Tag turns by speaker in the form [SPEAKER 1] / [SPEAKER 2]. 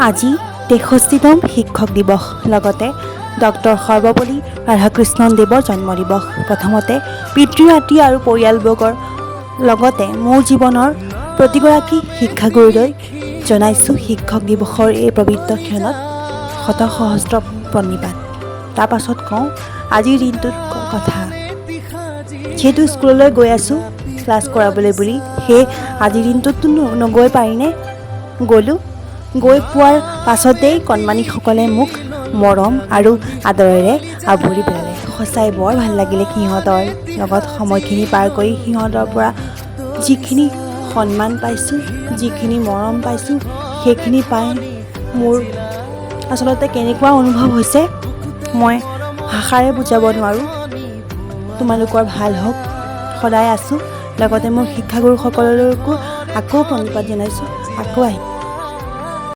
[SPEAKER 1] আজি 63তম শিক্ষক দিৱস, লগতে ডক্টৰ সৰ্বপল্লী ৰাধাকৃষ্ণন দেৱৰ জন্মদিৱস। প্ৰথমতে পিতৃ মাতৃ আৰু পৰিয়ালবৰ্গৰ লগতে মোৰ জীৱনৰ প্ৰতিগৰাকী শিক্ষাগুৰুলৈ জনাইছোঁ শিক্ষক দিৱসৰ এই পবিত্ৰ ক্ষণত শত সহস্ৰ প্ৰণিপাত। তাৰপাছত কওঁ আজিৰ দিনটোৰ কথা। যিহেতু স্কুললৈ গৈ আছোঁ ক্লাছ কৰাবলৈ বুলি, সেই আজিৰ দিনটোততো নগৈ পাৰিনে? গ'লোঁ। গৈ পোৱাৰ পাছতেই কণমানিসকলে মোক মৰম আৰু আদৰেৰে আৱৰি পেলালে। সঁচাই বৰ ভাল লাগিলে সিহঁতৰ লগত সময়খিনি পাৰ কৰি। সিহঁতৰ পৰা যিখিনি সন্মান পাইছোঁ, যিখিনি মৰম পাইছোঁ, সেইখিনি পাই মোৰ আচলতে কেনেকুৱা অনুভৱ হৈছে, মই ভাষাৰে বুজাব নোৱাৰোঁ। তোমালোকৰ ভাল হওক, সদায় আছোঁ। লগতে মোৰ শিক্ষাগুৰুসকললৈকো আকৌ প্ৰণিপাত জনাইছোঁ। আকৌ আহিম।